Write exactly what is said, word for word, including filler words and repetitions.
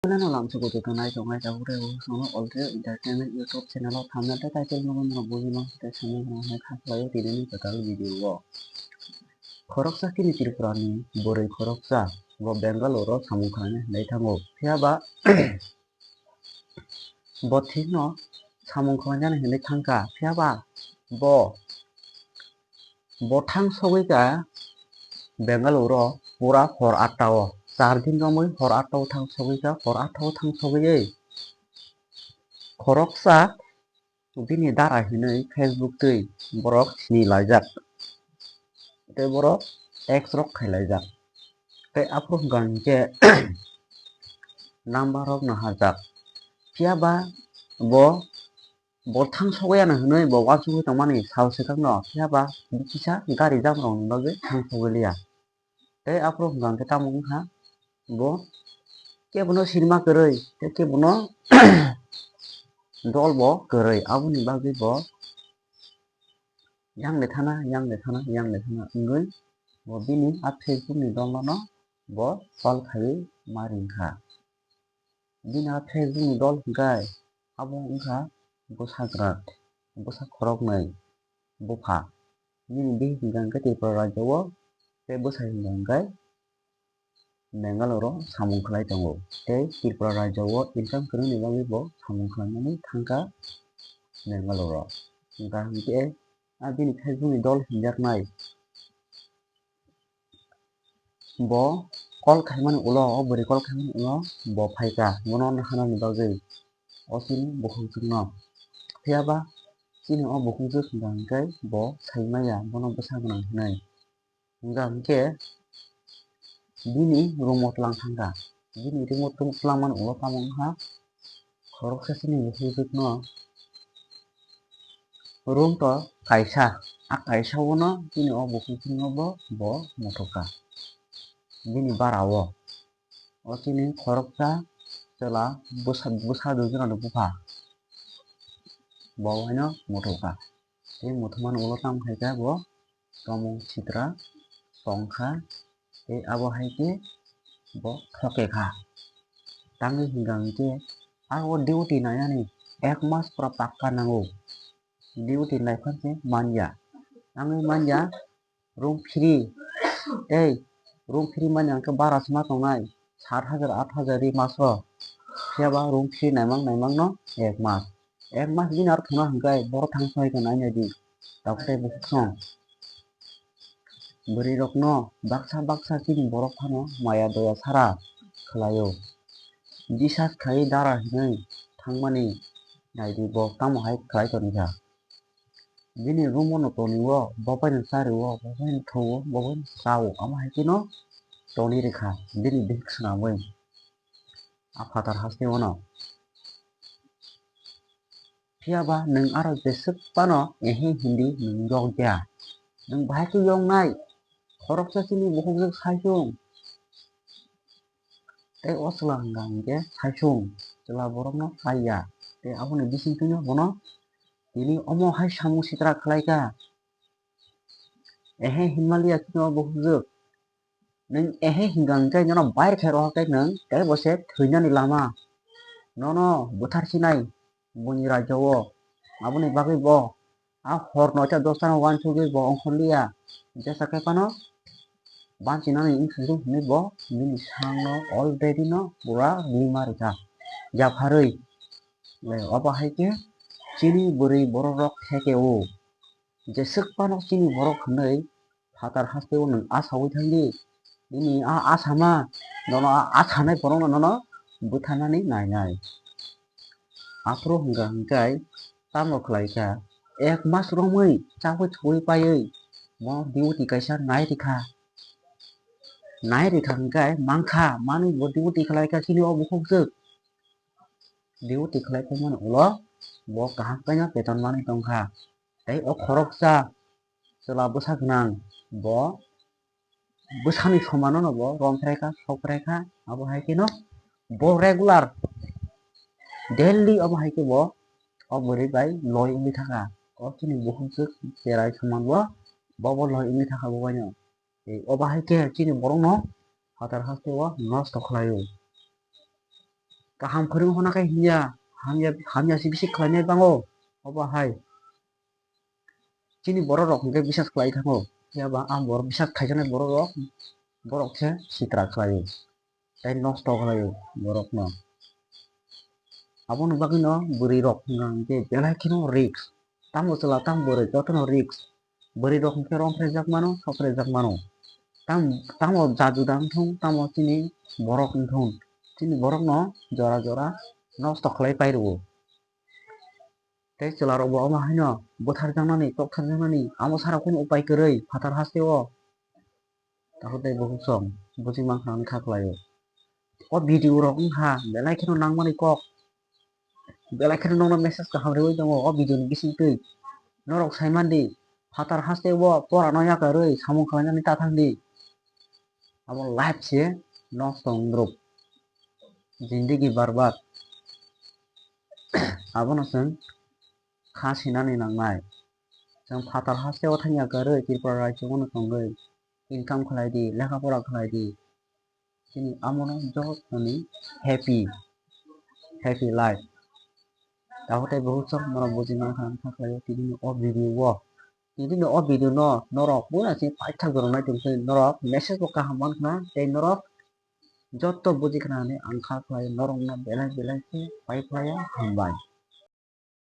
Nano lamsogo joto nai tongnai tabuk tei bo chwngno already entertainment YouTube channel o thumbnail tei title nugwi mano bujino tei samung rok hai kha khlaio tini ni kwtal video o. Khoroksa chini Tripura ni bwrwi khoroksa bo Bangalore o samung khlaina hinwi thango. Phiya ba bo thikno samung khlainani hinwi thangkha. Phiya ba bo Bo thang sogwi kha Bengaluru o pura hor atta o. Char din romwi hor atta o thang sogwi kha, hor atta o thang sogwi khoroksa bini dara hinwi Facebook twi borok sini laijak. Tei borok text rok khai laijak. Tei aphuru hwnkha hinkhe number rok no hajak. Phiya ba bo Bo thang sogwi ano hinwi bo uansugwi tongmani sao swkangno, phiya ba kisa gari jam rokni bagwi thang sogwi liya. Tei aphuru hwnkha hwnkhe tamo wngkha bo kebono sinima kwrwi tei kebono dol bo kwrwi, aboni bagwi bo yang le thana, yang le thana, yang le thana wngwi bo bini a Facebook ni dolno bo call khaiwi ma ringkha. Bini a Facebook ni dol hwnkhe abo wngkha bwsakra, bwsak khoroknwi bupha. Bini bihik hwnkha hwnkhe Tripura rajya o tei bwsai hwnkha hwnkhe Bangalore o samung khlai tongo. Tei Tripura rajya o income kwrwngni bagwi bo samung khlainani thangkha Bangalore o. Hwnkha hwnkhe a bini Facebook ni dol hinjaknai Bo call khaimani ulo, o bwrwi call khaimani ulo bo phaikha, bono naharnani bagwi o chini bukhukjwkno. Phiya ba chini o bukhukjwk hwnkha hwnkhe bo sai maya, bono bwsa gwnang hinwi. Hwnkha hwnkhe bini room o twlang thangkha. Bini room o twlang mani ulo tamo wngkha, khoroksa chini bukhukjwkno room to kaisa, a kaisa o no bini o bukhukjwkno bo, bo muthukha. Bini bara o, o chini khoroksa chwla bwsa, bwsa dui jona ni bupha, bo haino muthukha. Tei muthumani ulo tamo khaikha bo tomung sitra tongkha, tei abo hai khe bo thoke kha. Tangwi hwnkha hwnkhe aro duty nainani ek mas pura pakka nango. Duty naiphan khe manya. Tangwi manya room free, tei room free manya hwnkhe bara se ma tongnai, sat hajar, at hajar ri maso. Phiya ba room free naimang naimang no ek mas. Ek mas bini aro thwngna hwnkhe borok thang soi khe nai nai di. Tabuk tei bukhuk song. Bwrwi rokno baksa baksa chini borok phano maya doya sara khlaio. Bisas khai dara hinwi thangmani nai di bo tamo hai khlai toni kha. Bini room o no toni o, bo bai no chari o, bo bai no thung o, bo bai no cha o, amo hai khe no toni rikha bini bihik swnamwi a phatar haste o no. Phiya ba nwng aro jeswk phano ehe hindi nwng yok ya. Nwng bahai khe yoknai. Khoroksa chini bukhukjwk saichung. Tei o chwla hwnkha hwnkhe saichung. Chwla borokno chaya. Tei aboni bisingtwino bono tini omo hai samung sitra khlaikha. Ehe hinmaliya chini o bukhukjwk. Nwng ehe hwnkha hwnkhe nono bair khe rohor khe nwng tei bo se thwinani lama. Nono butharsinai buini rajya o. Aboni bagwi bo a hor noita dosta no uansugwi bo ongkhorliya. Jesa khe phano banchinani wngkha hinwi bo bini sakno already no pura rima rikha. Yapharwi obo hai khe chini bwrwi borok rok theke o. Jeswk phano chini borok hinwi phatar haste o nwng asaui thangdi. Nini a asama nono a asanai borokno nono bwtharnani nainai. Aphuru hwnkha hwnkhe tamo khlaikha, ek mas romwi chaui thuui paiwi bono duty kaisa nai rikha. Nai rikha hwnkhe mankha, manwi bo duty khlaikha chini o bukhukjwk. Duty khlai phaimani ulo bo kaham khe no beton manwi tongkha. Tei o khoroksa chwla bwsa gwnang bo bwsani somano no bo rom phrai kha, sok phrai kha, abo hai khe no bo regular daily abo hai khe bo o bwrwi bai loi wngwi thangkha. O chini bukhukjwk cherai soman bo, bo bo loi wngwi thangkha bo bai no. Tei obo hai khe chini borokno phatar haste o nosto khlaio. kaham kwrwng hona khe hinya, hamya, hamya se bisi khlainai bango. Obo hai chini borok rok hwnkhe bisas khlai thango, phiya ba ang borok bisas khaijaknai borok rok, borok khe sitra khlaio tei nosto khlaio borokno. Aboni bagwino bwrwi rok hwnkha hwnkhe belai kheno risk, tamo chwla tamo bwrwi jotono risk. Bwrwi rok hwnkhe romphreijak mano, sokphreijak mano. Tam-, tamo jat juda wngthung, tamo chini borok wngthung, chini borokno jora jora nosto khlai pai rwo. Tei chwla rok bo omo haino bwtharjaknani, toktharjaknani, amo sara kunu upai kwrwi phatar haste o. Takhuk tei bukhuk song buji mankha hwnwi kha khlaio. O video rok wngkha belai kheno nangmani kok, belai kheno nokno message kaham rwui tongo o video ni bisingtwi. Norok saimandi, phatar haste o porano yakarwi samung khlainani ta thangdi. Abo life se nosto wng rw, jindagi barbad. Abono chwng kha sinani nangnai. Chwng phatar haste o thangya kwrwi Tripura rajyo o tongwi income khlai di, lekha pora khlai di. Chini amono jotoni happy, happy life. Takhuk tei bukhuk song norok buji mankha hwnwi kha khlaio tini o video o. Tini o video no norok puila se paithak jorok nai tongwi norok message bo kaham mankha tei norok joto buji khna hwnwi ang kha khlai norokno belai belai khe pai khlai o hambai.